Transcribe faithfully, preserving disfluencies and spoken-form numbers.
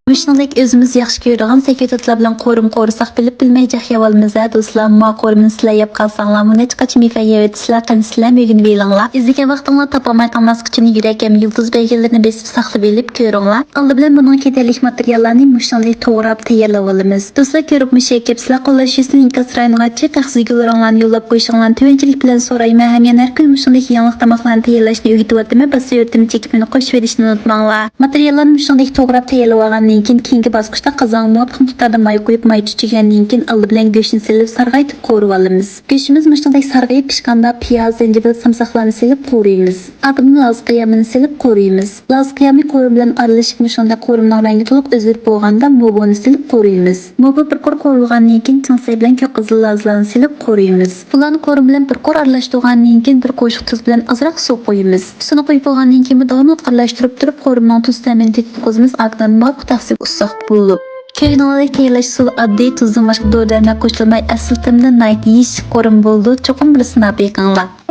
مۇشۇنىڭدەك ئۆزىمىز ياخشى كۆرىدىغان سەكۈتاتلار بىلەن قورۇم قورۇساق بىلىپ بىلمەي جاق يەۋالىمىز ھە دوستلار. ما قورۇمنى سىلەر يەپ قالساڭلار، مۇنەچقا مېۋە يەۋېتىسىلەر، قېنى سىلەرمۇ ئۆگىنىۋېلىڭلار. ئىزدىگەن ۋاقتىڭلار تاپالماي قالماسلىقى ئۈچۈن يۈرەك ھەم يۇلتۇز بەلگىلىرىنى بېسىپ ساقلىۋېلىپ كۆرۈڭلار. ئالدى بىلەن بۇنىڭغا كېتەرلىك ماتېرىياللارنى مۇشۇنىڭدەك توغراپ تەييارلىۋالىمىز. دوستلار، كۆرۈپ مۇشۇ كەپسىلەر قوللاش يۈزىسىنىڭ ئىنكاس رايونىغا چىق، ئەخسىگۈللىرىڭلارنى يوللاپ قويۇشۇڭلارنى تۆۋەنچىلىك بىلەن سورايمەن ھەم يەنە ھەر كۈنى مۇشۇنداق يېڭىلىق تاماقلارنى تەييارلاشنى ئۆگىتىۋاتىمەن، باسسا يۆتىمى چېكىپىنى قوشۇۋېلىشنى ئۇنتۇماڭلار. ماتېرىياللارنى مۇشۇندەك توغراپ تەييارلىۋالغاندىن كېيىن، كېيىنكى باسقۇچتا قازانغا مۇۋاپىق مىقداردا ماي قۇيۇپ، ماي چۈچۈگەندىن كېيىن ئالدى بىلەن گۆشنى سېلىپ سارغايتىپ قورۇۋالىمىز. گۆشىمىز مۇشۇندەك سارغىيىپ پىشقاندا پىياز، زەنجىۋىل، سامساقلارنى سېلىپ قورۇيمىز. ئاردىن لازا قىيامىنى سېلىپ قورۇيمىز. لازا قىيامى قورۇم بىلەن ئارىلىشىپ مۇشۇندەك قورۇمنىڭ رەڭگى تولۇق ئۆزگىرىپ بولغاندا موبۇنى سېلىپ قورۇيمىز. موبۇ بىر قۇر قورۇلغاندىن كېيىن چىڭ سەي بىلەن كۆك قىزىل لازىلارنى سېلىپ قورۇيمىز. بۇلارنى قورۇم بىلەن بىر قۇر ئارىلاشتۇرغاندىن كېيىن بىر قوشۇق تۇز بىلەن ئازراق سۇ قۇيىمىز. سۇنى قۇيۇپ بولغاندىن كېيىن داۋاملىق ئارىلاشتۇرۇپ تۇرۇپ قورۇمنىڭ تۇز تەمىنى تېتىتقۇزىمىز. ئاكىنىڭ مۇۋاپىق تەخسىگە ئۇسساق بولۇپ. كۆرگىنىڭىزدەك تەييارلاش ئۇسۇلى ئاددىي، تۇزدىن باشقا دورا دەرمەن قوشۇلماي ئەسلى تېمىدا ناھايىتى يېيىشلىك قورۇم بولىدۇ. چوقۇم بىر سىناپ بېقىڭلار.